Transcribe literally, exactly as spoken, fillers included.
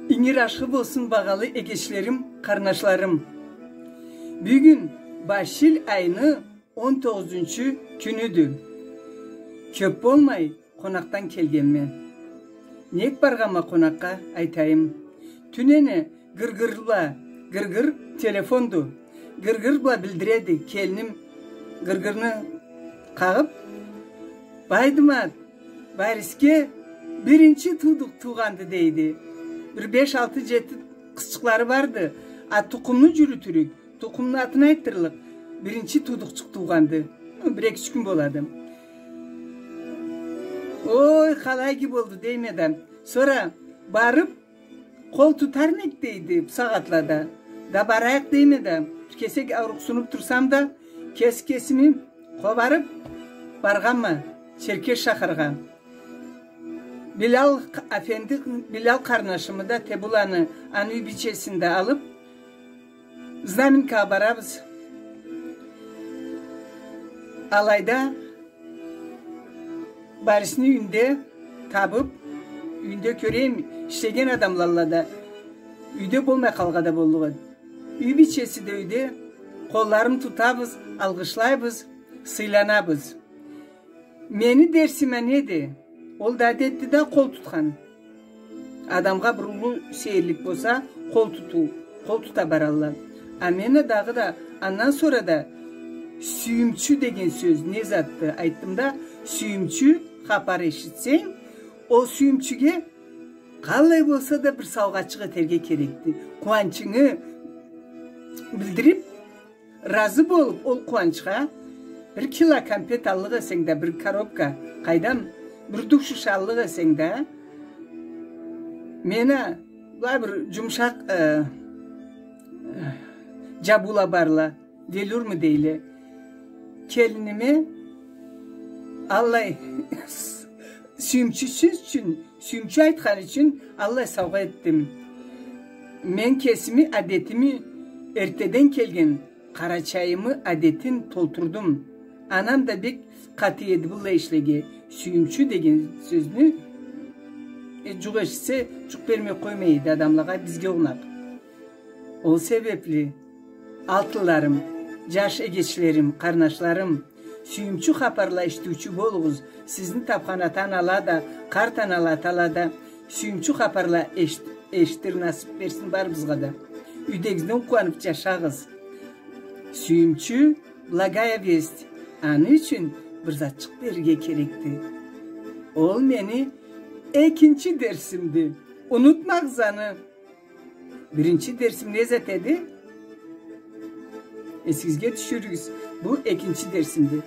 Ингир ашхы болсун, багъалы эгечлерим, къарнашларым. Бюгюн башил айны он тогъузунчу кюнюдю. Кёп болмай, къонакъдан келгенме. Нек баргъанма къонакъгъа, айтайым. Тюнене гыргыр бла, гыргыр телефонду. Гыргыр бла билдиреди, келиним гыргырны къагъып: «Байдымат, Борисге биринчи туудукъ туугъанды», — дейди. Бир беш, алты, жети къызчыкълары барды. А тукъумну жюрютюрюк, тукъумну атын айтдырлыкъ. Биринчи туудукъчукъ туугъанды. Бир-эки-юч кюн болады. Ой, къалай иги болду, дейме да. Сора барып, къол тутармы эк, дейди, бу сагъатлада. Да барайыкъ, дейме да. Бир кесек аурукъсунуп турсам да, кеси кесими къобарып баргъанма Черкес шахаргъа. Билал афенди, Билал къарнашымы да, Тебуланы, аны юй бийчесин да алып, Знаменкагъа барабыз. Алайда Борисни юйюнде табып, юйюнде кёрейим, ишлеген адамлалла да, юйде болмай къалгъа да боллукъ эди. Юй бийчеси да юйде, къолларын тутабыз, алгъышлайбыз, сыйланабыз. Мени дерсиме неди? Ол да адетди да къол тутхан. Адамгъа бир уллу сейирлик болса, къол тутуу, къол тута баралла. А мен а дагъыда, андан сора да сюйюмчю деген сёз не затды айтдым да, сюйюмчю хапар эшитсенг, ол сюйюмчюге къалай болса да бир саугъачыкъ этерге керекди. Къууанчынгы билдирип, разы болуп ол къууанчха, бир кило кампет аллыкъ эсенг да, бир коробка, къайдам, бир душ шышы аллыкъ эсенг да, мен а, былай бир жумушакъ, э, э, жабыула барла, велюрму дейле. Келиниме аллай сюйюмчю сёз ючюн, сюйюмчю айтхан ючюн аллай саугъа этдим. Мен кесими адетими, эртеден келген къарачайымы адетин толтурдум. Анам да бек къаты эди быллай ишлеге. Сюйюмчю деген сёзню, э, жукъ эшитсе, жукъ бермей къоймай эди адамлагъа, бизге огъунакъ. Ол себепли, алтынларым, жаш эгечлерим, къарнашларым, сюйюмчю хапарла эшитиучю болугъуз. Сизни тапхан ата-анала да, къарт анала, атала да сюйюмчю хапарла эшит-, эшитир насып берсин барыбызгъа да. Юйдегизни къууаныпча жашагъыз. Сюйюмчю, благая весть. Аны ючюн бир затчыкъ берирге керекди. Ол мени экинчи дерсимди. Унутмагъыз аны. Биринчи дерсим не зат эди? Эсигизге тюшюрюгюз. Бу экинчи дерсимди.